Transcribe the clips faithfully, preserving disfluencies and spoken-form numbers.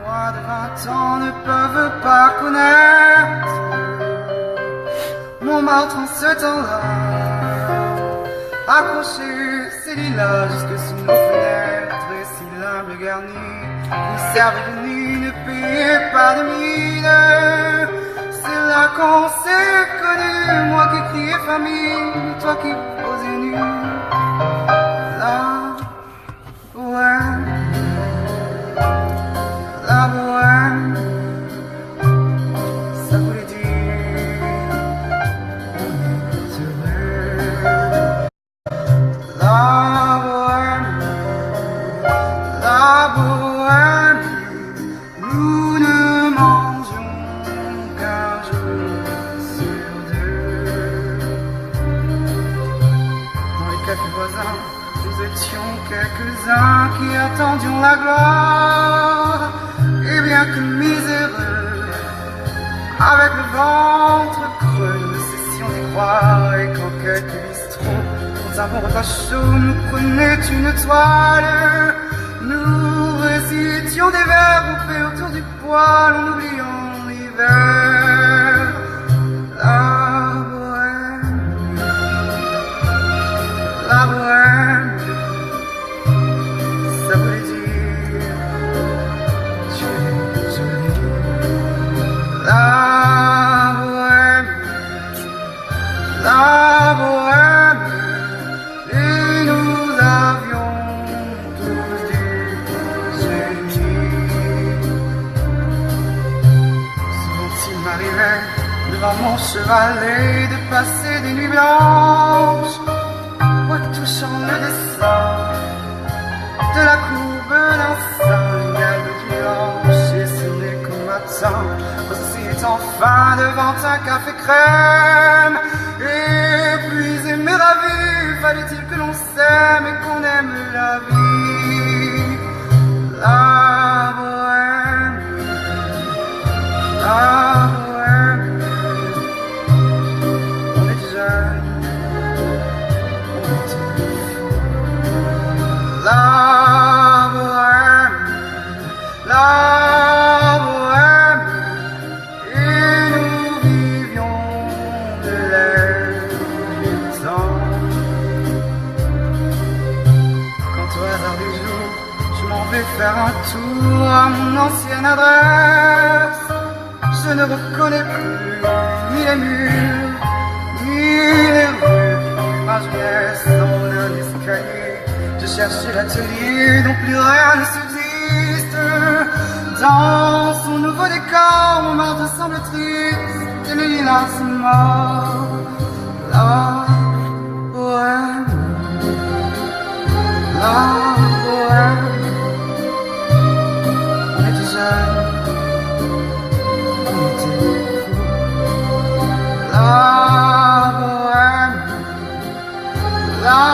Moins de vingt ans ne peuvent pas connaître mon mal en ce temps-là. Accrochés, ces lilas, jusque sous nos fenêtres, et si l'humble garni vous servait de nid, ne payez pas de mine. C'est là qu'on s'est connu, moi qui criais famine, toi qui posais nu. Là, ouais, la bohème, ça voulait dire on est heureux. La bohème, la bohème, nous ne mangeons qu'un jour sur deux. Dans les cafés voisins, nous étions quelques-uns qui attendions la gloire, et bien que miséreux, avec le ventre creux, nous ne cessions d'y croire, et quand quelques bistrots, dans un bon repas chaud, nous prenaient une toile, nous récitions des vers groupés autour du poêle, en oubliant l'hiver. La bohème, la bohème, ça voulait dire tu es jolie. La bohème, la bohème, et nous avions tous du génie. Souvent il m'arrivait devant mon chevalet de passer des nuits blanches, retouchant le dessin de la courbe d'un sein, une gueule de dimanche, et ce n'est qu'au matin, quand je suis enfin devant un café crème, épuisé mais ravi, fallait-il que l'on s'aime et qu'on aime la vie. La bohème, la bohème, on était jeunes, on était fous. La bohème, la bohème, et nous vivions de l'air du temps. Quand au hasard du jour, je m'en vais faire un tour à mon ancienne adresse, je ne reconnais plus ni les murs, ni les rues. Ma jeunesse en un escalier, je cherche l'atelier dont plus rien ne subsiste. Dans son nouveau décor, Montmartre semble triste et les lilas sont morts. La bohème, la bohème, on était jeunes, on était fous. La bohème, la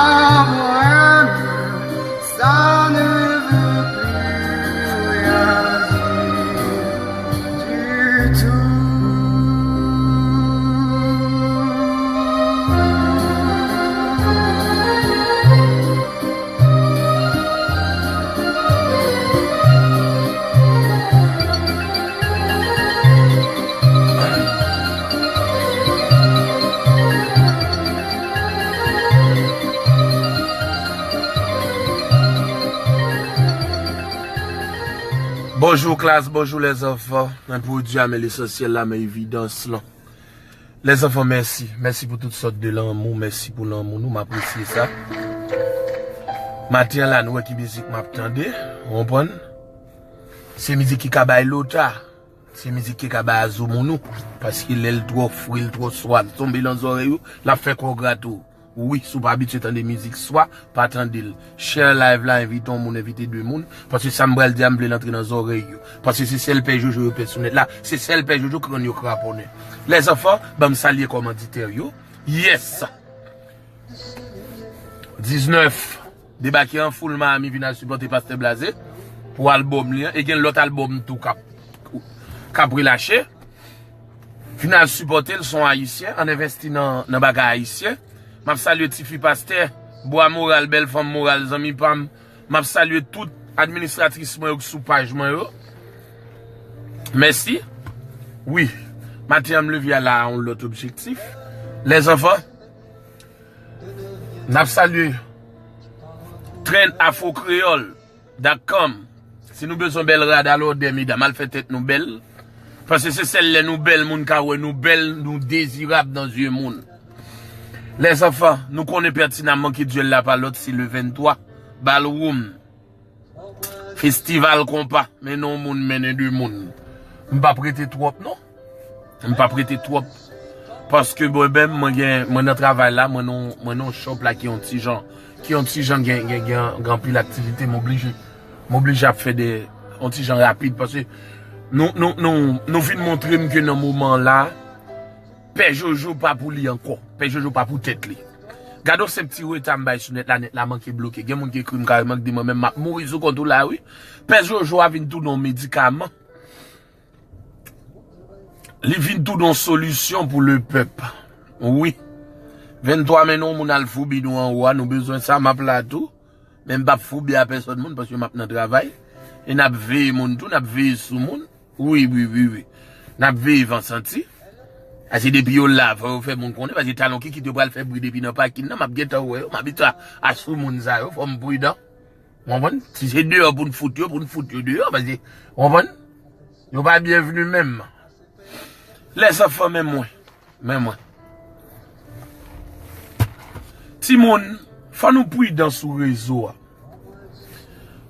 bohème, ça ne veut plus rien dire du tout. Bonjou klas, bonjou lèzanfan. Mwen pwodui a, men lesansyèl la, men evidans lan. Lèzanfan, mèsi. Mèsi pou tout sòt de lanmou. Mèsi pou lanmou nou. M apresye sa. Maten an la, nou wè ki mizik m ap tande. Ou konprann? Se mizik ki ka bay lota. Se mizik ki ka bay azoumounou. Paske lè l twò fre, l twò swa, l tonbe nan zòrèy ou, l ap fè kò w grate w. Wi, si w pa abitye tande mizik swa, pa tande l. Share live la, envite yon moun, envite de moun. Paske sa m pral di a, m vle l antre nan zòrèy yo. Paske se sèl Pè Jojo yo pè sou nèt la. Se sèl Pè Jojo krann yo kraponnen. Lèzanfan, ban m salye kòmanditè yo. Yes! Diznèf. Debake an foul Miami, vin al sipòte Pastè Blaze pou albòm li an. E gen lòt albòm tou k ap, k ap relache. Vin al sipòte l, son ayisyen, ann envesti nan, nan bagay ayisyen. M ap salye tifi pastè, bwa moral, bèl fanm moral, zanmi pa m. M ap salye tout administratris mwen yo k sou paj mwen yo. Mèsi. Wi. Maten an m leve a la a yon lòt objektif. Lèzanfan, n ap salye trend afro kreyòl dot com. Si nou bezwen bèl rad, al òdè, medam, al fè tèt nou bèl. Paske se sèl lè nou bèl, moun ka wè nou bèl, nou dezirab nan zye moun. Lèzanfan, nou konnen pètinamman ke dyèl la pa lòt, se le venntwa. Ballroom. Festival konpa. Men non moun, mennen de moun. M p ap rete twòp, non. M p ap rete twòp. Paske mwen menm, mwen gen, mwen nan travay la, mwen nan, mwen nan shop la ki yon ti jan, ki yon ti jan gen, gen, gen, gen anpil aktivite, m oblije, m oblije ap fè de, yon ti jan rapid, paske nou, nou, nou, nou vin montre m ke nan moman la, Pè Jojo pa pou li ankò. Pè Jojo pa pou tèt li. Gade yon senp ti reta m bay sou nèt la, nèt la manke bloke. Gen moun ki ekri m kareman, ki di mwen menm m ap mouri sou kont ou la, wi. Pè Jojo a vin tounen yon medikaman. Li vin tounen yon solisyon pou lepèp. Wi. Venntwa, men non moun al foubi nou anwo a, nou bezwen sa, m ap la tou. Men m p ap foubi a pèsòn moun, paske m ap nan travay. E n ap veye moun tou, n ap veye sou moun. Wi, wi, wi, wi. N ap veye van santi. Paske depi yo la, fò yo fè moun konnen, paske talon ki kite yo pral fè bri depi nan pakin nan, m ap gentan wè yo, m abitye a, a sou moun sa yo, fò m pridan. Ou konprann? Si se deyò pou n fout yo, pou n fout yo deyò, paske, ou konprann? Yo pa byenvni menm. Lèzanfan, men mwen. Men mwen. Timoun, fò nou pridan sou rezo a.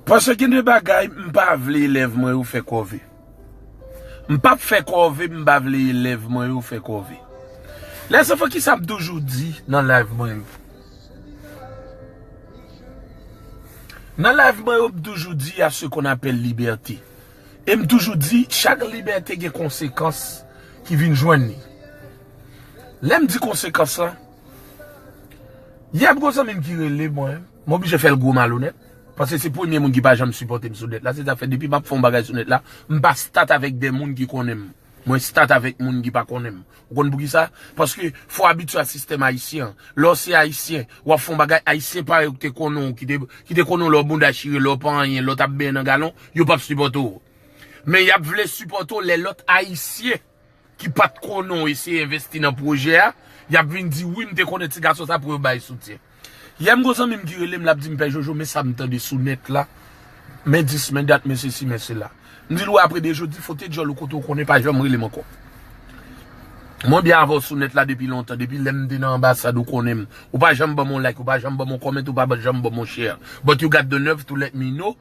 Paske gen de bagay, m pa vle elèv mwen yo fè kòve. M p ap fè kòve, m pa vle elèv mwen yo fè kòve. Lèzanfan, kisa m toujou di nan live mwen yo? Nan live mwen yo, m toujou di, y a ce qu'on appelle liberté. E m toujou di, chak libète gen konsekans ki vin jwenn li. Lè m di konsekans lan, yè m gon zanmi m ki rele mwen, m oblije fè l gwo malonèt, paske se premye moun ki pa janm sipòte m sou nèt la, se sa fè depi m ap fè yon bagay sou nèt la, m pa stat avèk de moun ki konnen m. Mwen stat avèk moun ki pa konnen m. Ou konn poukisa? Paske fò w abitye a sistèm ayisyen an. Lè w se ayisyen, w ap fè yon bagay, ayisyen parèy ou ki te konnen w, ki te, ki te konnen w lè w bounda chire, lè w pa anyen, lè w t ap benyen nan galon, yo p ap sipòte w. Men y ap vle sipòte w lè lòt ayisyen ki pa t konnen w eseye envesti nan pwojè a, y ap vin di, "Wi, m te konnen ti gason sa," pou yo bay soutyen. Yè m gon zanmi m ki rele m, l ap di m, "Pè Jojo, men sa m tande sou nèt la, men dis, men dat, men sesi, men sela." M di l, "Wi, apre de jodi, fote djòl ou kote w konnen, pa janm rele m ankò. Mwen byen avè w sou nèt la depi lontan, depi lè m te nan anbasad ou konnen m. Ou pa janm ban m yon like, ou pa janm ban m yon comment, ou pa janm ban m yon share. But you got the nerve to let me know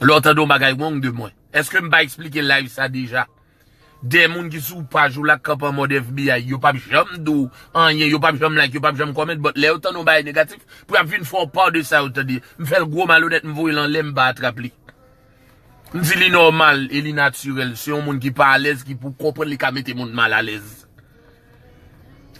lè w tande yon bagay wrong de mwen." Èske m pa eksplike live sa deja? De moun ki sou paj ou la k kanpe an mòd F B I, yo p ap janm di w anyen, yo p ap janm like, yo p ap janm comment, but lè yo tande yon bagay negatif, pou y ap vin fè w pa de sa yo tande. M fè l gwo malonèt, m voye l anlè, m pa atrap li. M di li nòmal e li natirèl. Se yon moun ki pa alèz ki pou konprann li ka mete moun malalèz.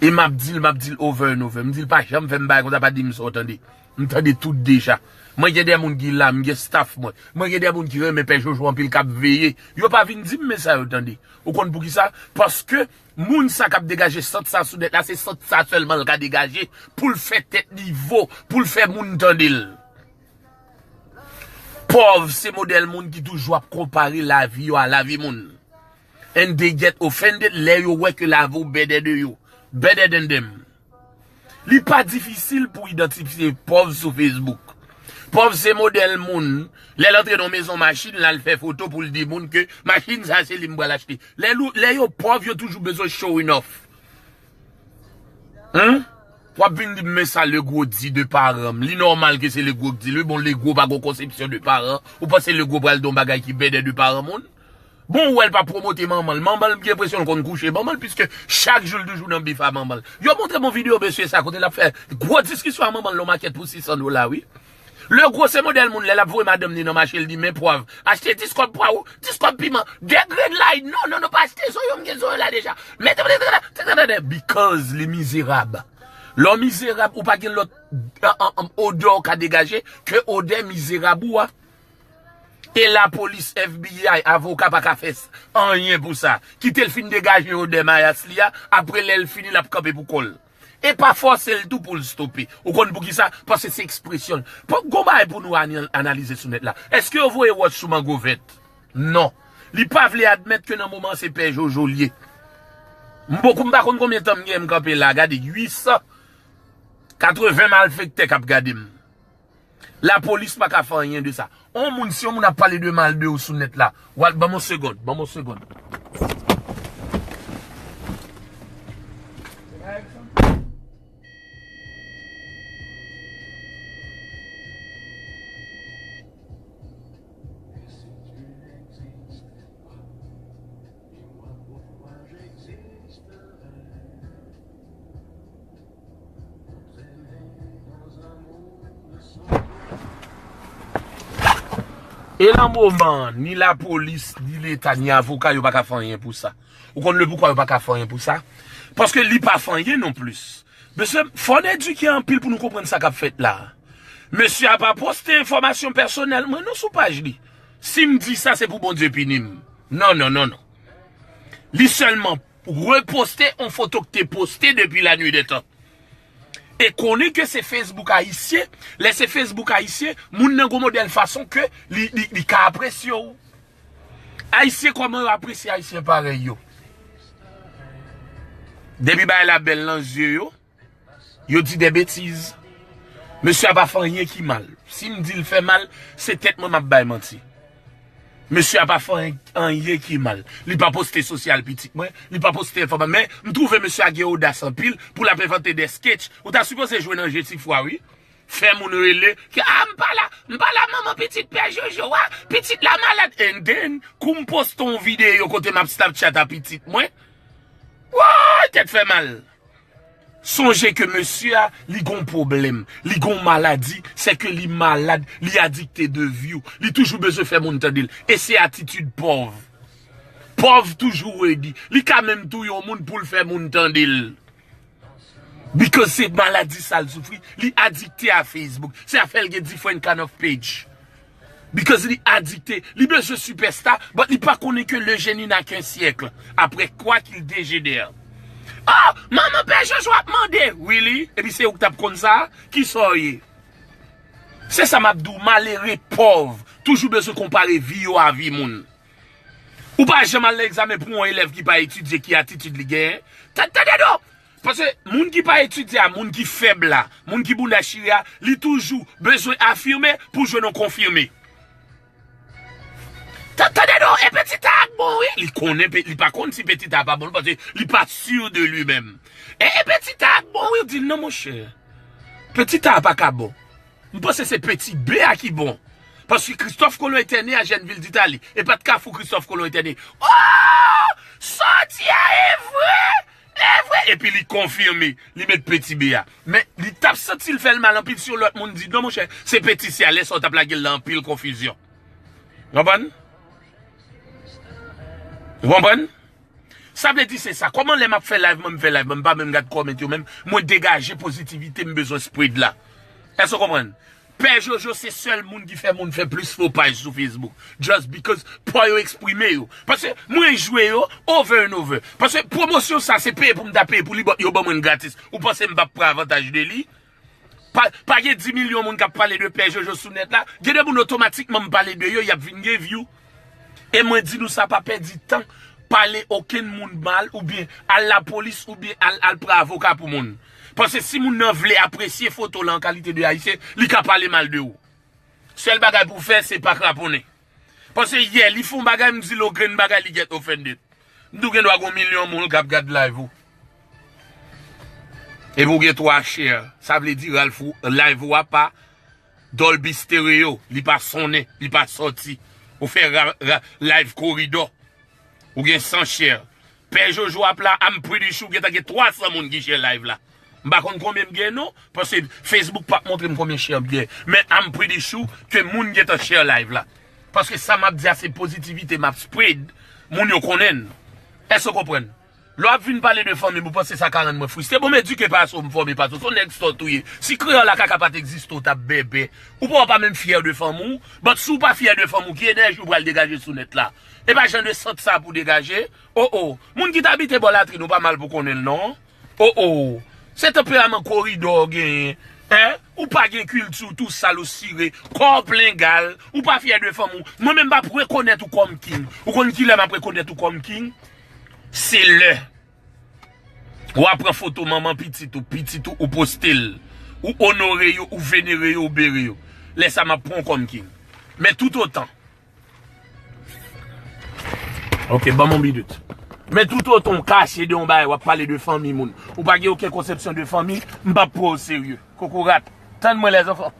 E m ap di l, m ap di l over and over. M di l pa janm fè m bagay konsa, pa di m sa w tande. M tande tout deja. Mwen gen de moun ki la, m gen staff mwen. Mwen gen de moun ki renmen Pè Jojo anpil k ap veye. Yo pa vin di m men sa yo tande. Ou konn poukisa? Paske moun sa k ap degaje sant sa sou nèt la, se sant sa sèlman l ka degaje pou l fè tèt li vo, pou l fè moun tande l. Pòv se modèl moun ki toujou ap konpare lavi yo a lavi moun. And they get offended lè yo wè ke lavi w better de yo, better than them. Li pa difisil pou idantifye pòv sou Facebook. Pòv se modèl moun, lè l antre nan yon mezon machin, l al fè foto pou l di moun ke machin sa se li m pral achte. Lè, lè yo pòv, yo toujou bezwen showing off. Hein? W ap vin di m, men sa Legwo di de paran m. Li nòmal ke se Legwo k di l, wi. Bon, Legwo pa gon konsepsyon de paran. Ou panse Legwo pral di yon bagay ki better de paran moun? Bon, ou wè l pa pwomote manman l. Manman l, m gen enpresyon l konn kouche manman l, piske chak jou l toujou nan bif a manman l. Yo montre m yon videyo mesye sa kote l ap fè gwo diskisyon a manman l nan makèt pou sis san dola, wi. Legwo se modèl moun lè l ap voye madanm ni nan mache, l di, "Men pwav, achte dis kòb pwav, dis kòb piman, de grenn lay, non, non, non, pa achte zoyo, m gen zoyo la deja. Men, because li mizerab." Lè w mizerab, ou pa gen lòt, an, an, an, odè w ka degaje ke odè mizerab ou a. E lapolis, F B I, avoka pa ka fè s-, anyen pou sa. Kite l fin degaje odè mayas li a, apre lè l fini, l ap kanpe pou kò l. E pa fòse l tou pou l stope. Ou konn poukisa? Paske se ekspresyon l. Gon bagay pou nou ani-, analize sou nèt la. Èske yo voye wòch sou mango vèt? Non. Li pa vle admèt ke nan moman se Pè Jojo l ye. M poko, m pa konn konbyen tan m gen m kanpe la, gade, uit san katreven malfektè k ap gade m. Lapolis pa ka fè anyen de sa. On moun, si on moun ap pale de mal de ou sou nèt la, w al, ban m on segond, ban m on segond. E nan moman, ni lapolis, ni leta, ni avoka, yo pa ka fè anyen pou sa. Ou konn le poukwa yo pa ka fè anyen pou sa? Paske li pa fè anyen non plis. Mesye, fò n edike anpil pou nou konprann sa k ap fèt la. Mesye a pa poste enfòmasyon pèsonèl mwen non sou paj li. Si m di sa, se pou Bondye pini m. Non, non, non, non. Li sèlman reposte yon foto k te poste depi la nuit des temps. E konnen ke se Facebook ayisyen, lè se Facebook ayisyen, moun nan gon modèl fason ke li, li, li ka apresye w. Ayisyen, kòman yo apresye Ayisyen parèy yo? Depi bagay la bèl nan zye yo, yo di de betiz. Mesye a pa fè anyen ki mal. Si m di l fè mal, se tèt mwen m ap bay manti. Mesye a pa fè anyen ki mal. Li pa poste sosyal pitit mwen, li pa poste enfòma-, men m twouve mesye a gen odas anpil pou l ap envante de sketch. Ou ta sipoze jwe nan je ti fwa, wi. Fè moun rele ke, "A, m pa la, m pa la, manman pitit Pè Jojo a, pitit la malad." And then, kou m poste yon videyo kote m ap Snapchat a pitit mwen, woy, tèt fè mal. Sonje ke mesye a, li gon pwoblèm, li gon maladi, se ke li malad, li adikte de view, li toujou bezwen fè moun tande l. E se atitid pòv. Pòv toujou redi. Li ka menm touye yon moun pou l fè moun tande l. Because se maladi sa l soufri, li adikte a Facebook. Se sa fè l gen different kind of page. Because li adikte, li bezwen sipèsta, but li pa konnen ke le génie n'a qu'un siècle. Après quoi qu'il dégénère. Oh, manman Pè Jojo ap mande, really? Epi se ou k t ap konn sa? Kisa w ye? Se sa m ap di w, malere pòv, toujou bezwen konpare vi yo a vi moun. Ou pa janm al nan egzamen pou yon elèv ki pa etidye, ki atitid li genyen. Ta-, tande non! Paske moun ki pa etidye a, moun ki fèb la, moun ki bounda chire a, li toujou bezwen afime pou jwenn yon konfime. Ta-, tande non, e petit a ak bon, wi. Li konnen, pe-, li pa konn si petit a pa bon, paske li pa sûr de lui-même. E, e petit a ak bon, wi, ou di l, "Non, monchè. Petit a pa ka bon." M panse se petit B a ki bon. Paske Christophe Colomb était né à Genville d'Italie. E pa t Kafou Christophe Colomb était né. Oh! Sa w di a e vre! E vre! Epi li konfime, li met petit B a. Men li t ap santi l fè l mal anpil si yon lòt moun di, "Non, monchè, se petit C a, lè sa w t ap lage l nan anpil konfizyon." Konprann? Ou konprann? Sa vle di se sa. Kòman lè m ap fè live, mwen m fè live, mwen m pa menm gad comment yo menm, mwen degaje pozitivite m bezwen spread la. Èske w konprann? Pè Jojo se sèl moun ki fè moun fè plis fo paj sou Facebook. Just because pa yo eksprime yo. Paske mwen jwe yo over and over. Paske pwomosyon sa se peye pou m ta peye pou li, but yo ban mwen l gratis. Ou panse m p ap pran avantaj de li? Pa, pa gen dis milyon moun k ap pale de Pè Jojo sou nèt la. Gen de moun otomatikman m pale de yo, y ap vin gen view. E mwen di nou sa, pa pèdi tan pale okenn moun mal oubyen al lapolis oubyen al, al pran avoka pou moun. Paske si moun nan vle apresye foto la an kalite de ayisyen, li ka pale mal de ou. Sèl bagay pou w fè, se pa kraponnen. Paske yè, li fè yon bagay, m di l yon grenn bagay, li get offended. M di w gen dwa gen yon milyon moun k ap gad live ou. Epi w gen twa share. Sa vle di Ralph ou, live ou a pa Dolby Stereo, li pa sonnen, li pa sòti. Ou fè ra, ra, live koridò. Ou gen san share. Pè Jojo ap la, I'm pretty sure gentan gen twa san moun ki share live la. M pa konn konbyen m gen non, paske Facebook p ap montre m konbyen share m gen. Men I'm pretty sure ke moun gentan share live la. Paske sa m ap di a se pozitivite m ap spread, moun yo konnen n. Èske w konprann? Lè w ap vin pale de fanmi m, ou panse sa ka rann mwen friste? Bon, m edike pase w, m fòme pase w. Se yon nèg sòt ou ye. Si kreyòl ak kaka pa t egziste, w t ap bèbè. Ou pa, w pa menm fyè de fanmi w. But si w pa fyè de fanmi w, ki enèji w pral degaje sou nèt la? E pa jan de sant sa pou degaje. Oh, oh. Moun ki t abite bò latrin ou pa mal pou konnen l non. Oh, oh. Se tanperaman koridò w genyen. Hein? Ou pa gen kilti, ou tou sal, ou sire, kò w plen gal, ou pa fyè de fanmi w. Mwen menm m p ap rekonèt ou kòm king. Ou konn kilè m ap rekonèt ou kòm king? Se lè w ap pran foto manman pitit ou, pitit ou, ou poste l. Ou onore yo, ou venere yo, ou bere yo. Lè sa m ap pran w kòm king. Men toutotan Ok, ban m yon minit. Men toutotan w kache de yon bagay, w ap pale de fanmi moun. Ou pa gen okenn konsepsyon de fanmi, m p ap pran w serye. Kokorat. Tann mwen, lèzanfan.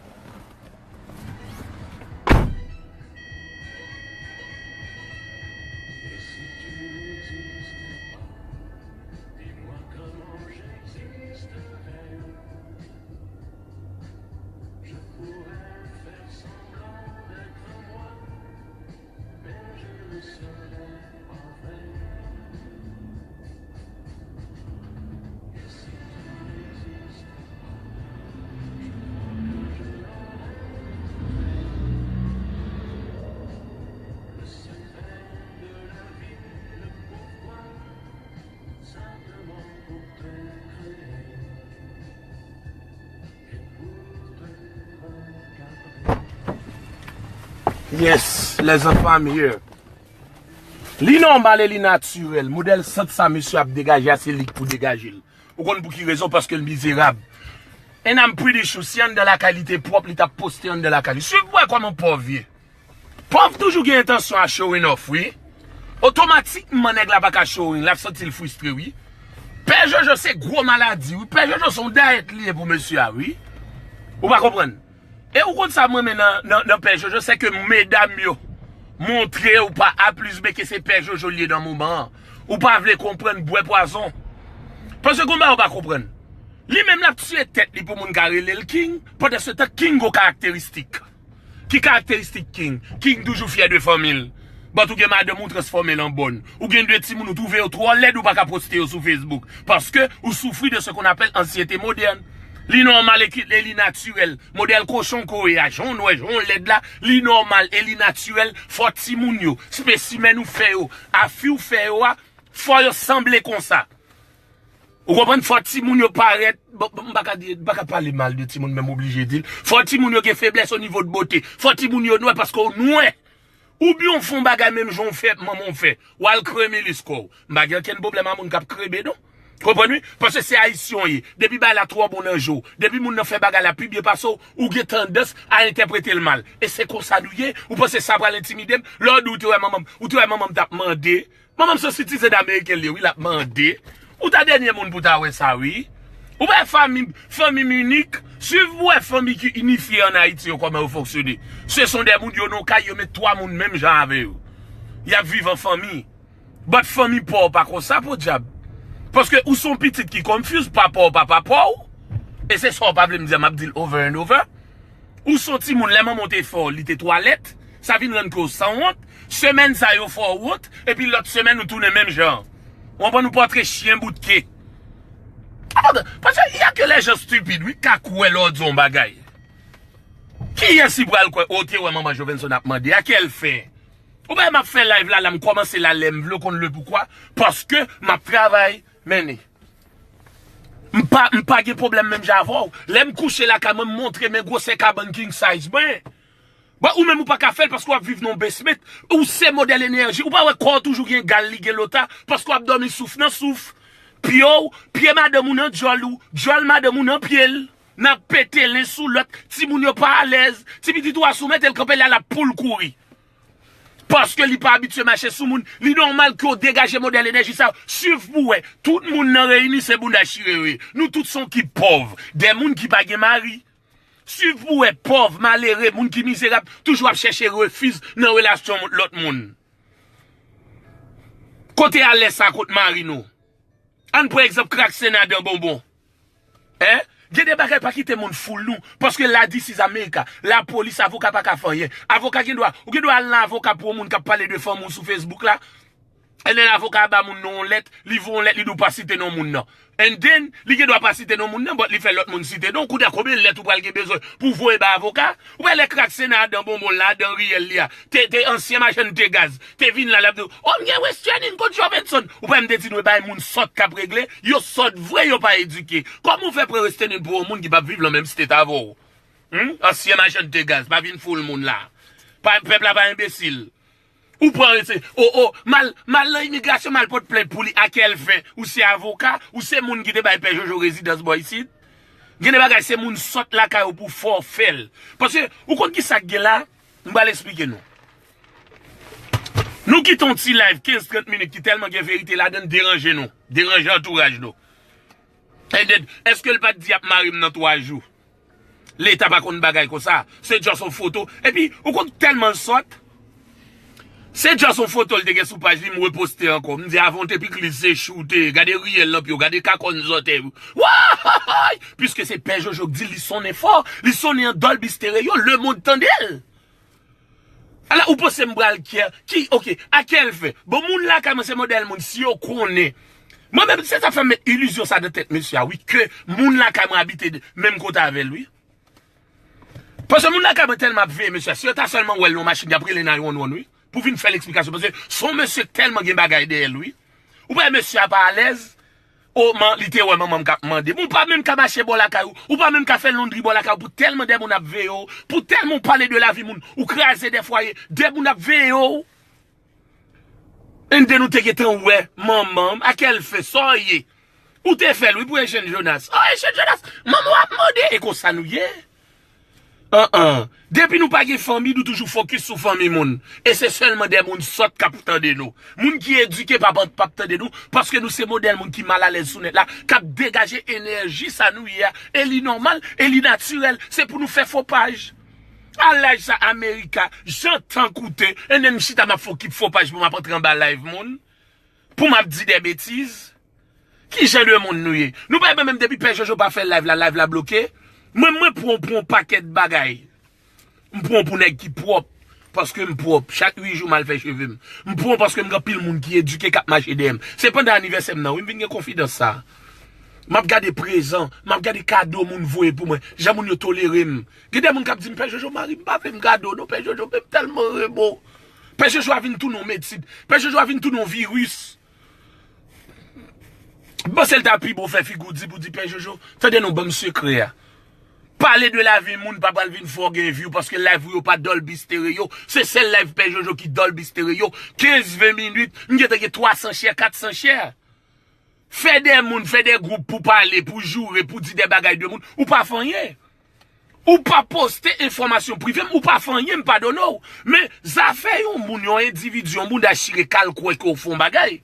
Yes, lèzanfan, I'm here. Li nòmal e li natirèl. Modèl sant sa mesye ap degaje a, se li k pou degaje l. Ou konn pou ki rezon? Paske l mizerab. And I'm pretty sure, si anndan lakay li te pwòp, li t ap poste anndan lakay li. Swiv pou wè kòman pòv ye. Pòv toujou gen entansyon a showing off, wi. Otomatikman, nèg la pa ka showing, l ap santi l fristre, wi. Pè Jojo se gwo maladi, wi. Pè Jojo se yon dayèt li ye pou mesye a, wi. Ou pa konprann? E ou konn sa m renmen nan, nan, nan Pè Jojo, se ke medam yo montre ou pa aplis beke se Pè Jojo l ye nan moman an. Ou pa vle konprann, bwè pwazon. Paske gon bagay ou pa konprann. Li menm l ap tiye tèt li pou moun ka rele l king, pandansetan king gon karakteristik. Ki karakteristik king? King toujou fyè de fanmi l. But ou gen madanm ou transfòme l an bòn. Ou gen de timoun ou twouve yo twò lèd ou pa ka poste yo sou Facebook. Paske ou soufri de ce qu'on appelle ansyete modèn. Li nòmal e ki- e li natirèl. Modèl kochon ke w ye a, jan w nwè, jan w lèd la, li nòmal e li natirèl. Fò timoun yo, spesimèn ou fè yo, a fi w fè yo a, fò yo sanble konsa. Ou konprann? Fò timoun yo parèt. Bon, bon, m pa ka di, m pa ka pale mal de timoun, men m oblije di l. Fò timoun yo gen feblès o nivo de bote. Fò timoun yo nwè paske w nwè. Oubyen w fè yon bagay menm jan w fè, manman w fè. W al kreye milis kò w. M pa gen okenn pwoblèm a moun k ap krebe, non. Konprann, wi? Paske se ayisyen w ye. Depi bagay la twò bon nan je w, depi moun nan fè bagay la pi byen pase w, ou gen tandans a entèprete l mal. E se konsa nou ye. Ou panse sa pral entimide m? Lè w di w te wè manman m, ou te wè manman m t ap mande. Manman m se yon sitizen ameriken li ye, wi, l ap mande. Ou ta dènye moun pou ta wè sa, wi. Ou pa fanmi, fanmi m inik. Swiv pou wè fanmi ki inifye ann Ayiti yo, kòman yo fonksyone. Se son de moun yo nan kay, yo met twa moun menm jan avè yo. Y ap viv an fanmi. But fanmi pa w pa konsa, podyab. Paske ou se yon pitit ki confuse, papa w pa papa w. E se sa w pa vle m di a, m ap di l over and over. Ou se yon timoun, lè manman w te fè w, li te twalèt, sa vin rann ke w sanwont. Semèn sa yo fè w wont, epi lòt semèn ou tounen menm jan. Ou konprann, ou pòtre chyen bout ke. Atann, paske y a que les gens stupides, wi, ka kwè lè w di yon bagay. Kiyès ki pral kwè, o, te wè manman Jovenson ap mande, a kèl fen? Ou pa wè m ap fè live la, la m kòmanse la lè m vle, w konn le poukwa? Paske m ap travay, men. M pa, m pa gen pwoblèm menm jan avè w. Lè m kouche lakay mwen, m montre men gwosè kabann king size mwen. Bon, ou menm ou pa ka fè l paske w ap viv nan yon basement. Ou se modèl enèji. Ou pa wè kò w toujou gen gal, li gen lota, paske w ap dòmi souf nan souf. Pye w, pye madanm ou nan djòl ou, djòl madanm ou nan pye l. N ap pete len sou lòt. Timoun yo pa alèz. Ti pitit ou a, si w mete l kanpe la, l ap poul kouri. Paske li pa abitye mache sou moun, li nòmal ke w degaje modèl enèji sa yo. Swiv pou w wè, tout moun nan reyini se bounda chire yo ye. Nou tout se yon kip pòv, de moun ki pa gen mari. Swiv pou w wè, pòv, malere, moun ki mizerab, toujou ap chèche refiz nan relasyon lòt moun. Kote alèz sa kot mari nou? Ann pran egzanp krak senadan bonbon. Hein? Gen de bagay pa kite moun foul nou. Paske la, this is America. Lapolis, avoka pa ka fè anyen. Avoka gen dwa, ou gen dwa al nan avoka pou yon moun k ap pale de fanmi w sou Facebook la. And then avoka a ba moun nan yon lèt, li voye yon lèt, li di w pa site non moun nan. And then, li gen dwa pa site non moun nan, but li fè lòt moun site non. Kounye a, konbyen lèt ou pral gen bezwen pou voye ba avoka? Ou wè lè Kraksena adan bonbon l la, adan riyèl li a, te, te ansyen machann te gaz, te vin la, l ap di w, o, m gen Western Union kont Jovenson. Ou pa m te di nou e bagay moun sòt k ap regle, yo sòt vre, yo pa edike. Kòman w fè pran Western Union pou yon moun ki p ap viv lan menm state avè w? Hmm? Ansyen machann te gaz, pa vin foul moun la. Pa, pèp la pa enbesil. Ou pran se, o, o, m al, m al nan imigrasyon, m al pot plent pou li. A kèl fen? Ou se avoka, ou se moun ki te bay Pè Jojo rezidans bò isit. Gen de bagay se moun sòt lakay ou pou fè w fè l. Paske ou konn ki sa k gen la? M pral esplike nou. Nou kite yon ti live kenz trant minit ki tèlman gen verite ladan l deranje nou, deranje antouraj nou. And then, èske l pa t di y ap mare m nan twa jou? Leta pa konn bagay konsa. Se just yon foto. Epi, ou konn tèlman l sòt. Se just yon foto l te gen sou paj li, m reposte ankò. M di, avan w te pikliz, se chou w te ye. Gade riyèl nan pye w, gade kakòn zòtèy ou. Wouy! Piske se Pè Jojo k di l, li sonnen fò, li sonnen an Dolby Stereo, lemonn tande l. Ala, ou panse m pral care? Ki, oke, a kèl fen? Bon, moun lakay mwen se modèl moun, si yo konnen. Mwen menm, se sa fè m met ilizyon sa nan tèt mesye a, wi, ke moun lakay mwen abite de, menm kote avè l, wi. Paske moun lakay mwen tèlman ap veye mesye a, si yo ta sèlman wè l nan yon machin, y ap rele nine one one, wi, pou vin fè l eksplikasyon, paske se yon mesye k tèlman gen bagay dèyè l, wi. Ou wè mesye a pa alèz, o, man, li te wè manman m k ap mande. Ou pa menm ka mache bò lakay ou. Ou pa menm ka fè londri bò lakay ou pou tèlman de moun ap veye w. Pou tèlman w pale de lavi moun. Ou kraze de fwaye. De moun ap veye w. And then ou te gentan wè manman m. A kèl fen? Sa w ye? Ou te fè l, wi, pou Echèn Jonas. O, Echèn Jonas, manman w ap mande. E konsa nou ye? An, an. Depi nou pa gen fanmi, nou toujou fokis sou fanmi moun. E se sèlman de moun sòt k ap tande nou. Moun ki edike p ap, p ap tande nou, paske nou se modèl moun ki malalèz sou nèt la, k ap degaje enèji sa nou ye a. E li nòmal, e li natirèl. Se pou nou fè fo paj. A laj sa, Amerika, jan tan koute, and then m chita m ap fè yon kip fo paj pou m ap antre anba live moun, pou m ap di de betiz. Ki jan de moun nou ye? Nou pa menm depi Pè Jojo pa fè live la, live la bloke. Mwen, mwen pran, pran yon pakèt bagay. M pran pou nèg ki pwòp, paske m pwòp. Chak uit jou m al fè cheve m. M pran paske m gen anpil moun ki edike k ap mache dèyè m. Se pandan anivèsè m nan, wi, m vin gen konfidans sa. M ap gade prezan, m ap gade kado moun voye pou mwen. Jan moun yo tolere m. Gen de moun k ap di m, Pè Jojo, mari m pa vle m gade w non, Pè Jojo, men m tèlman renmen w. Pè Jojo a vin tounen yon medsin. Pè Jojo a vin tounen yon viris. M panse l ta pi bon fè figi w di pou di Pè Jojo, tande non, ban m sekrè a. Pale de lavi moun pa pral vin fè w gen view, paske live ou yo pa Dolby Stereo. Se sèl live Pè Jojo ki Dolby Stereo. Kenz, ven minit, m gentan gen twa san share, kat san share. Fè de moun, fè de gwoup pou pale, pou joure, pou di de bagay de moun, ou pa fè anyen. Ou pa poste enfòmasyon prive m, ou pa fè anyen, m padone w. Men zafè yon moun, yon endividi, yon moun chire k al kwè ke w fè yon bagay.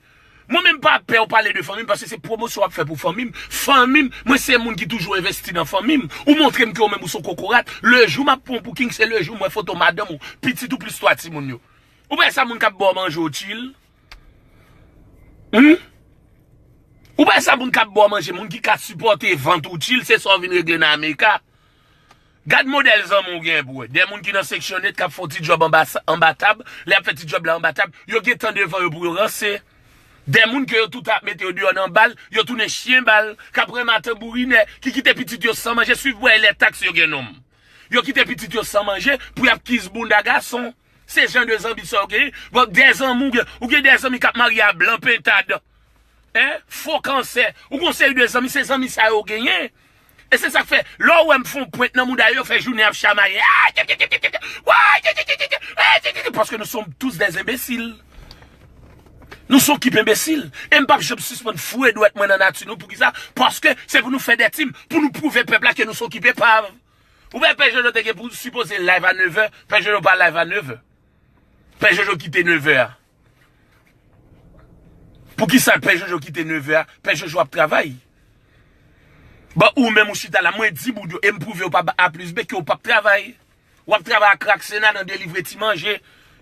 Mwen menm pa pè w pale de fanmi m, paske se pwomosyon w ap fè pou fanmi m. Fanmi m, mwen se moun ki toujou envesti nan fanmi m. Ou montre m ke w menm ou se yon kokorat. Le jou m ap pran w pou king, se le jou m wè foto madanm ou, pitit ou plis twa timoun yo. Ou wè sa moun k ap ba w manje w chill? Hmm? Ou pa sa moun k ap ba w manje, moun ki ka sipòte vant ou chill, se sa w vin regle nan Amerika. Gad modèl zanmi w gen pou wè. De moun ki nan Section eight k ap fè yon ti djòb anba, anba tab, lè y ap fè ti djòb la anba tab, yo gen tan devan yo pou yo ranse. De moun ke yo tout ap mete yo deyò nan bal, yo tounen chyen bal, k ap renmen tanbourinè, ki kite pitit yo san manje, swiv bwè lè taks yo gen nonm. Yo kite pitit yo san manje pou y ap kiss bounda gason. Se jan de zanmi sa yo genyen. Bon, de zanmi ou gen, ou gen de zanmi k ap marye a blan pentad. Hein? Fo kansè. Ou gen yon seri de zanmi, se zanmi sa yo genyen. E se sa k fè, lè w wè m fè yon pwent nan mouda yo, yo fè jounen ap chamaye. Ah, tchè, tchè, tchè, tchè, tchè. Wouy, tchè, tchè, tchè, tchè, tchè. Eh, tchè, tchè, tchè. Paske nou se tous des imbéciles. Nou se yon kip enbesil. E m p ap janm sispann foure dwèt mwen nan nati nou. Poukisa? Paske se pou nou fè dètim, pou nou pwouve pèp la ke nou se yon kip epav. Ou wè Pè Jojo te gen pou sipoze live a nevè, Pè Jojo pa live a nevè. Pè Jojo kite nevè a. Poukisa Pè Jojo kite nevè a? Pè Jojo ap travay. Bon, ou menm ou chita la, mwen di moun yo, e m pwouve w pa a plis b ke w p ap travay. W ap travay ak Kraksena nan delivre ti manje.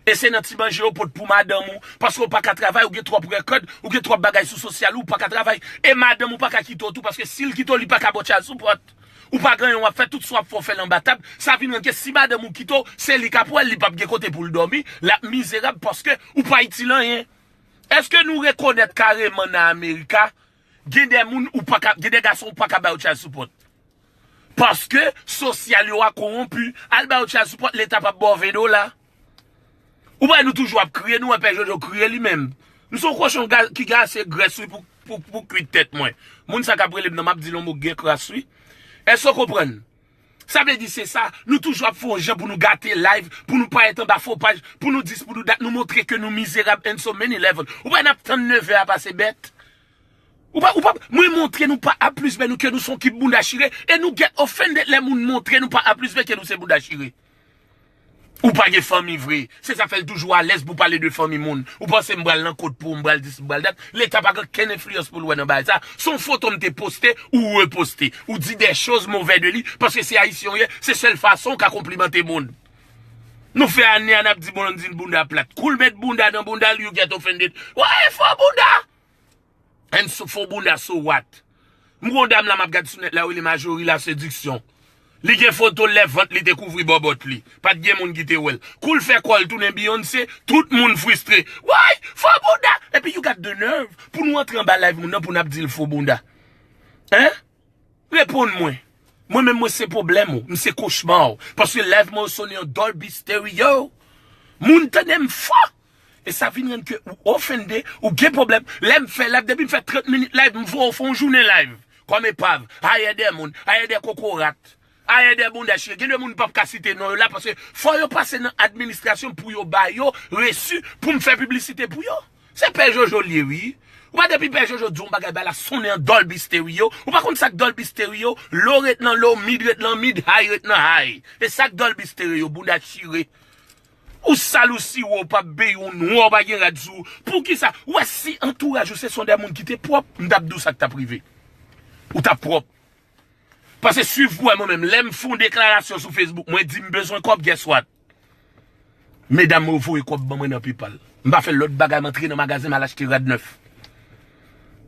E se nan ti manje yo pot pou madanm ou. Paske w pa ka travay, ou gen twòp rekòd, ou gen twòp bagay sou sosyal ou, ou pa ka travay. E madanm ou pa ka kite w tou, paske si l kite w, li pa ka ba w tchal sou pòt. Ou pa gen anyen w ap fè, tout sa w ap fè w fè l anba tab. Sa vin rann ke si madanm ou kite w, se li k ap wè l, li p ap gen kote pou l dòmi, l ap mizerab paske ou pa itil anyen. Èske nou rekonèt kareman nan Amerika, gen de moun ou pa ka, gen de gason ou pa ka ba yo child support? Paske sosyal yo a kowonpi. Al ba yo child support, leta p ap ba w ven dola. Ou wè nou toujou ap kriye, nou wè Pè Jojo kriye li menm. M se yon kochon ga- ki gen ase grès wi pou, pou, pou kwit tèt mwen. Moun sa k ap rele m nan, m ap di l yon mo k gen kras wi. Èske w konprann? Sa vle di se sa, nou toujou ap fè yon jan pou nou gate live, pou nou parèt anba fo paj, pou nou dis, pou nou dat, nou montre ke nou mizerab in so many level. Ou wè n ap tann nevè a pase bèt. Ou pa, ou pa, mwen montre nou pa a plis bè nou ke nou se yon kip bounda chire, e nou get offended lè moun montre nou pa a plis bè ke nou se bounda chire. Ou pa gen fanmi vre. Se sa fè l toujou alèz pou pale de fanmi moun. Ou panse m pral nan kot pou ou, m pral dis, m pral dat. Leta pa gen kenn enfliyans pou l wè nan bagay sa. Se yon foto m te poste, ou reposte. Ou di de choz move de li, paske se ayisyen w ye, se sèl fason w ka konplimante moun. Nou fè ane a n ap di moun, di l bounda plat. Kou l met bounda nan bounda l, you get offended. Wè, fo bounda! And so, fo bounda, so what? M gon dam la m ap gad sou nèt la, yo rele Majorie la Séduction. Li gen foto l lè vant li te kouvri bòbòt li. Pa t gen moun ki te wè l. Kou l fè kò l tounen Beyoncé, tout moun fristre. Woy, fo bounda! Epi you got the nerve pou nou antre anba live moun nan pou n ap di l fo bounda. Hein? Reponn mwen. Mwen menm mwen se pwoblèm ou, m se kochma w. Paske live mwen yo sone an Dolby Stereo. Moun tande m fò. E sa vin rann ke ou ofende, ou gen pwoblèm. Lè m fè live, depi m fè trant minit live, m voye w fè yon jounen live. Kòm epav, ayè de moun, ayè de kokorat, ayè de bounda chire. Gen de moun m p ap ka site non yo la, paske fò yo pase nan administrasyon pou yo ba yo resi pou m fè piblisite pou yo. Se Pè Jojo l ye, wi. Ou pa depi Pè Jojo di yon bagay, bagay la sonnen an Dolby Stereo. Ou pa konn sa k Dolby Stereo? Low ret nan low, mid ret nan mid, high ret nan high. E sa k Dolby Stereo, bounda chire. Ou sal, ou siwo, ou pa bey, ou nwa, ou pa gen rad sou ou. Poukisa? Ou wè si antouraj ou se son de moun ki te pwòp, m t ap di w sa k t ap rive. Ou t ap pwòp. Paske swiv pou wè mwen menm, lè m fè yon deklarasyon sou Facebook, mwen di m bezwen kòb, guess what? Medam yo voye kòb ban mwen nan PayPal. M pa fè lòt bagay, m antre nan magazen, m al achte rad nèf.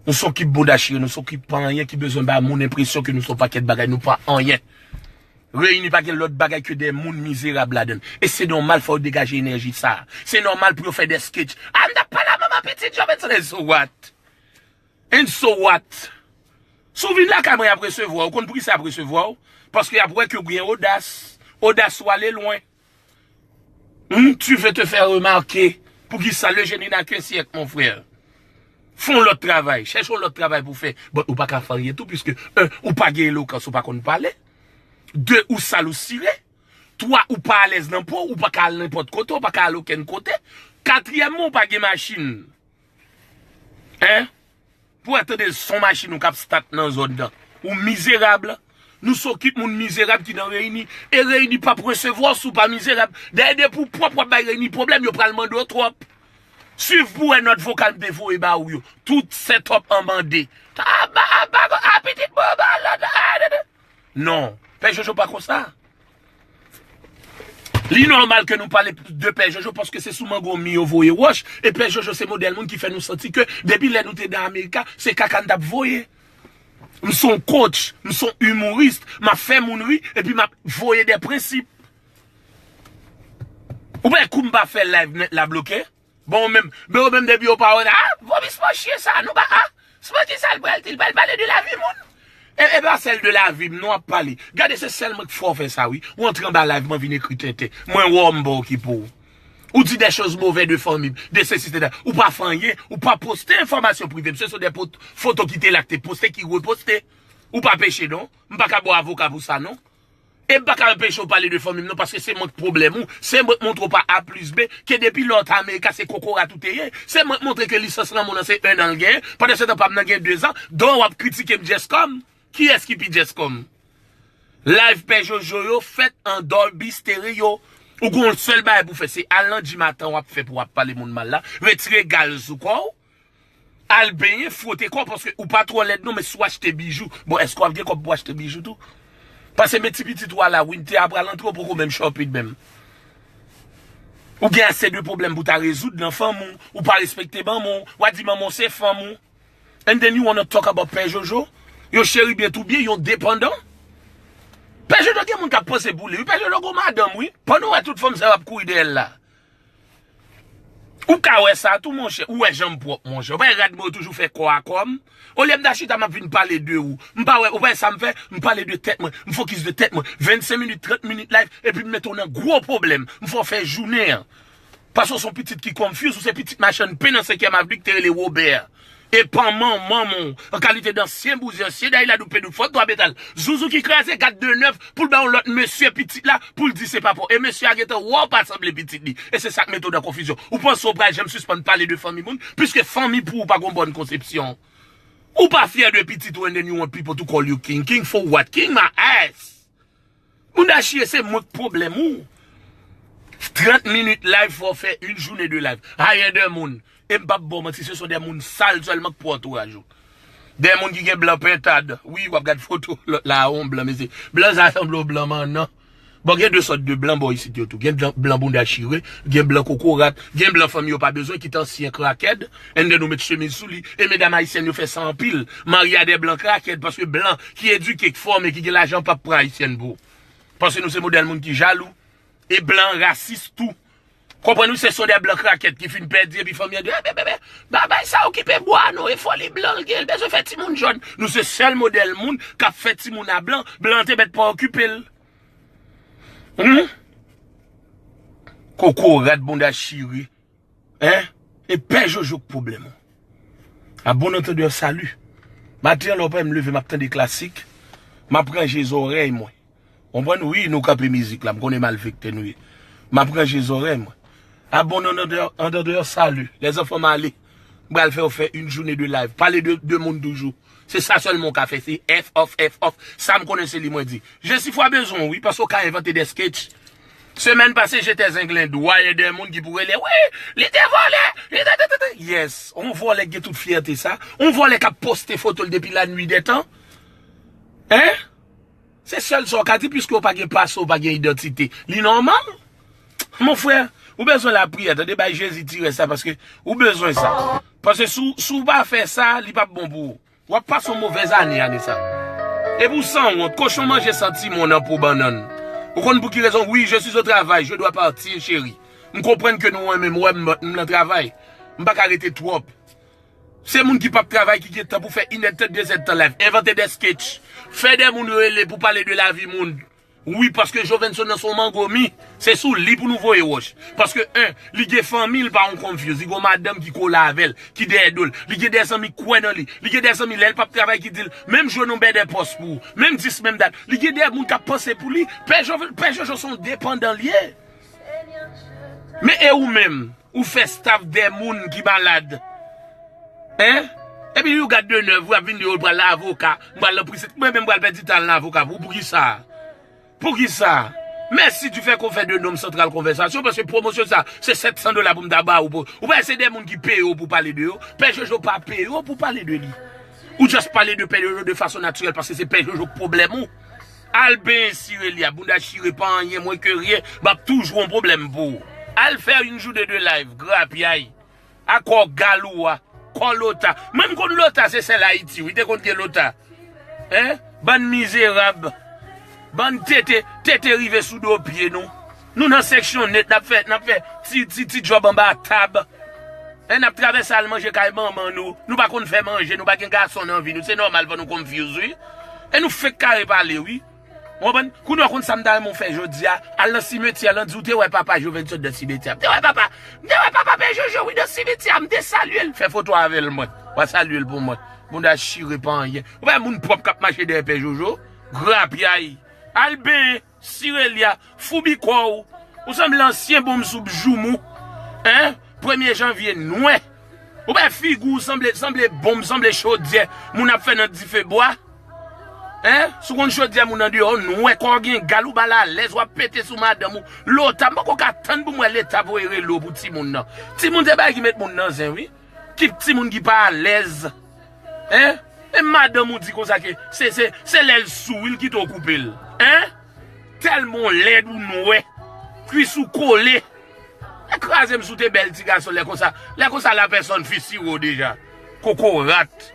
Nou se yon kip bounda chire, nou se yon kip pa anyen ki bezwen ba moun enpresyon ke nou se yon pakèt bagay, nou pa anyen. Reyini pa gen lòt bagay ke de moun mizerab ladan l. E se nòmal, fò yo degaje enèji sa a. Se nòmal pou yo fè de sketch. A, m t ap pale a manman pitit Jovenn, so what? And so what? Si w vin lakay mwen, y ap resevwa w. Ou konn poukisa y ap resevwa w? Paske y ap wè ke w gen odas. Odas ou ale lwen. Hmm, tu veux te faire remarquer. Poukisa le jeune n'a qu'un siècle, mon frère? Fè yon lòt travay. Chèche yon lòt travay pou fè. But ou pa ka fè anyen tou, puisque, un, ou pa gen elokans, ou pa konn pale. De, ou sal, ou sire. Twa, ou pa alèz nan po w, ou pa ka al nenpòt kote, ou pa ka al okenn kote. Katriyèmman, ou pa gen machin. Hein? Pou wè tande l, se yon machin ou k ap stat nan zòn nan. Ou mizerab. Nou se yon kip moun mizerab ki nan Reyini. E Reyini p ap resevwa w si w pa mizerab. Dayè, depi w pwòp, w ap bay Reyini pwoblèm, yo pral mande w twòp. Swiv pou wè nòt vokal m te voye ba ou yo. Tout set up an mande. Aba, aba, a pitit mwen ba lòd. Non. Pè Jojo pa konsa. Li nòmal ke nou pale de Pè Jojo paske se sou mango mi yo voye wòch. E Pè Jojo se modèl moun ki fè nou santi ke depi lè nou te nan Amerika, se kaka n t ap voye. M se yon coach, m se yon imorist, m ap fè moun ri, epi m ap voye de prensip. Ou pa kou m pa fè live nèt la bloke? Bon, ou menm, men ou menm depi yo pa wè, a, vomisman chyen sa, nou pa, a, se pa ki sa l pral di, l pral pale de lavi moun. E, e pa sèl de lavi m, nou ap pale. Gade, se sèl mwen k fè w fè sa, wi. Ou antre anba live mwen vin ekri tenten. Mwen wè w, m pa okipe w. Ou di de choz move de fanmi m, de sesi, de la. Ou pa fè anyen, ou pa poste enfòmasyon prive m. Se sou de pot-, foto ki te la k te poste, ki reposte. Ou pa peche, non. M pa ka ba w avoka pou sa, non. E m pa ka anpeche w pale de fanmi m non, paske se mwen k pwoblèm ou, se mwen k montre w pa A plis B, ke depi lè w t Amerika se kokorat ou te ye, se mwen k montre ke lisans lanmou nan se en an l genyen, pandan se tan pa m nan gen de zan, donk w ap kritike m just kòm, kiyès ki pi just kòm? Live Pè Jojo yo fèt an Dolby Stereo, ou gon sèl bagay pou fè, se al nan gym atan w ap fè pou w ap pale moun mal la, retire gal sou kò w, al benyen, fwote kò w, paske ou pa twò lèd non, men si w achte bijou, bon, èske w ap gen kòb pou w achte bijou tou? Paske men ti pitit ou a la, winter a pral antre, ou poko menm shopping menm. Ou gen ase de pwoblèm pou ta rezoud nan fanm ou, ou pa respekte manman w, w a di manman w se fanm ou. And then you wanna talk about Pè Jojo? Yon cherubin tou byen, yon depandan. Pè Jojo gen moun k ap panse pou li, wi. Pè Jojo gon madanm, wi. Pandan w wè tout fanm sa yo ap kouri dèyè l la. Ou ka wè sa tou, monchè. Ou wè jan m pwòp, monchè. Ou pa wè rad mwen yo toujou fè kò a kò m? Olye m ta chita, m ap vin pale de ou. M pa wè, ou pa wè sa m fè? M pale de tèt mwen. M fokis de tèt mwen. Vennsenk minit, trant minit live, epi m mete w nan gwo pwoblèm. M fè w fè jounen an. Paske w se yon pitit ki confuse, ou se pitit machann pen nan senkyèm avni ki te rele Wobè. E pa manman w, an kalite dansyen bouzen, ansyen dayilad ou pedout, fòt twa metal, zouzou ki kraze, gad de nèf pou l bay yon lòt mesye pitit la, pou l di se pa pa w. E mesye a gentan wè w pa sanble pitit li. E se sa k mete w nan konfizyon. Ou panse w pral janm sispann pale de fanmi moun, piske fanmi pou ou pa gon bòn konsepsyon. Ou pa fyè de pitit ou, and then you want people to call you king. King for what? King my ass! Moun da chire, se mwen k pwoblèm ou. Trant minit live, fò w fè yon jounen de live. Hire de moun. E m p ap ba w manti, se son de moun sal sèlman k pou antouraj ou. De moun ki gen blan pentad. Wi, w ap gad foto lòt la a, yon blan, mesye. Blan sa sanble yon blan mannan. Bon, gen de sòt de blan bò isit yo tou. Gen blan, blan bounda chire, gen blan kokorat, gen blan fanmi yo pa bezwen, ki t ansyen krakèd, and then ou met chemiz sou li. E medam ayisyèn yo fè sa anpil. Marye a de blan krakèd, paske blan ki edike, k fòme, ki gen lajan p ap pran ayisyèn pou ou. Paske nou se modèl moun ki jalou. E blan rasis tou. Konprann wi, se son de blan krakèt ki fin pèdi, epi fanmi an di, "Eh, bebe, bebe, bagay sa okipe bwa non, e foli blan l gen, l bezwen fè timoun jòn." Nou se sèl modèl moun k ap fè timoun a blan, blan an te mèt pa okipe l. Hmm? Kokorat bounda chire. Hein? E pè Jojo k pwoblèm ou. A bon antandè, sali. Maten an, lè w pa m leve, m ap tande klasik. M ap ranje zòrèy mwen. Konprann? Wi, nou kanpe mizik la. M konnen malfektè nou ye. M ap ranje zòrèy mwen. A bon antandè, antandè, sali. Lèzanfan, m ale. M pral fè w fè yon jounen de live. Pale de, de moun toujou. Se sa sèlman w ka fè, se F off, F off. Sa m konnen se li mwen di. Jesifwa bezwen w, wi, paske w ka envante de sketch. Semèn pase, jete zenglen dwa, e de moun ki pou rele, "Wi, li te vòlè, li te, te, te, te." Yes, on vòlè ki gen tout fyète sa. On vòlè k ap poste foto l depi la nuit des temps. Hein? Se sèl sa w ka di, piske w pa gen pase, w pa gen idantite. Li nòmal? Mon frè, ou bezwen lapriyè, tande, bay Jezi ti rès sa, paske ou bezwen sa. Paske si w, si w pa fè sa, li p ap bon pou ou. W ap pase yon movèz ane, ane sa. Epi w sanwont, kochon manje san timon nan po bannann. Ou konn pou ki rezon? Wi, je suis au travail, je dois partir, chérie. M konprann ke nou renmen m, wè m, m nan travay. M pa ka rete twòp. Se moun ki p ap travay ki gen tan pou fè inèdtan, dezèdtan live, envante de sketch, fè de moun rele pou pale de lavi moun. Wi, paske Jovenson nan se yon mango mi, se sou li pou nou voye wòch. Paske, en, li gen fanmi, li pa yon confuse, li gen yon madanm ki kole avè l, ki dèyè do l. Li gen de zanmi k kwè nan li. Li gen de zanmi, lè l p ap travay, ki di l, "Menm jwe non bèdè pòs pou ou. Menm dis, menm dat." Li gen de moun k ap panse pou li. Pè Joven-, Pè Jojo se yon depandan l ye. Men e ou menm? Ou fè staff de moun ki malad. Hein? Epi you got de nerve, w ap vin di yo pral avoka, m pral nan prizon. Mwen menm pral pèdi tan nan avoka pou, pou ki sa? Pou ki sa? Mèsi di fè kon fè de nonm santral konvèsasyon, paske pwomosyon sa, se sèt san dola pou m ta ba ou pou. Ou pa se de moun ki peye w pou pale de yo. Pè Jojo pa peye w pou pale de li. Ou just pale de Pè Jojo de fason natirèl paske se Pè Jojo k pwoblèm ou. Al benyen sire li a, bounda chire pa anyen, mwen ke ryen, m ap toujou yon pwoblèm pou ou. Al fè yon jounen de live, grapyay. A kò galou a, kò lota. Mwen m konn lota, se sèl Ayiti, wi, te konn gen lota. Hein? Bann mizerab. Bann tete, tete rive sou do pye nou. Nou nan seksyon nèt, n ap fè, n ap fè ti, ti, ti djòb anba tab. E n ap travèse al manje kay manman nou. Nou pa konn fè manje, nou pa gen gason nan vi nou. Se nòmal fò nou confuse, wi. E nou fenk kare pale, wi. Ou konprann? Kounye a, ou konn sa m ta renmen w fè jodi a? Al nan simetyè lan, di w te wè papa Jovenson nan simetyè. M te wè papa, m te wè papa Pè Jojo, wi, nan simetyè a, m te salye l. Fè foto avè l, mwen. W a salye l pou mwen. Bounda chire pa anyen. Ou pa wè moun pwòp k ap mache dèyè Pè Jojo? Grapyay. Al benyen. Sirelya, foubi kò w. Ou sanble ansyen bonm sou joumou. Hein? Premye janvye nwè. Ou pa figi w sanble, sanble bonm, sanble chodyè moun ap fè nan dife bwa. Hein? Si w konn chodyè moun andeyò, nwè, kò w gen gal, ou mal alèz, w ap pete sou madanm ou. Lota, m poko ka tann pou m wè leta voye rele w pou timoun nan. Timoun se bagay ki met moun nan zen, wi. Ki timoun ki pa alèz. Hein? E madanm ou di konsa ke se, se, se lè l sou wi l kite w koupe l. Hein? Tèlman w lèd ou nwè. Kwis ou kole. E kraze m si w te bèl ti gason lè konsa. Lè konsa la pèsòn fi sire w deja. Kokorat.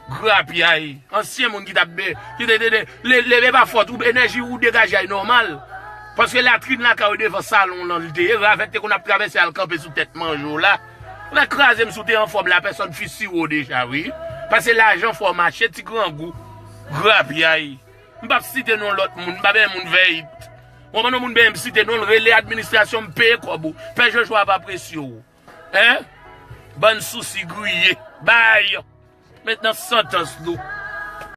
Grapyay. Ansyen moun ki t ap be-, ki te, te, te, le-, leve pa fòt ou enèji ou degaje a nòmal. Paske latrin lakay ou devan salon w lan li te ye. Ravèt te konn ap travèse al kanpe sou tèt manje w la. Ou ta kraze m si w te anfòm la, pèsòn fi siwo deja, wi. Pase lajan fè w mache, ti grangou. Grapyay. M p ap site non lòt moun, m pa benyen moun vèyit. Ou konprann, yon moun benyen m site non l, rele administrasyon, m peye kòb ou. Pè Jojo ap apresye w. Hein? Bann sousi griye. Bay! Met nan santans nou.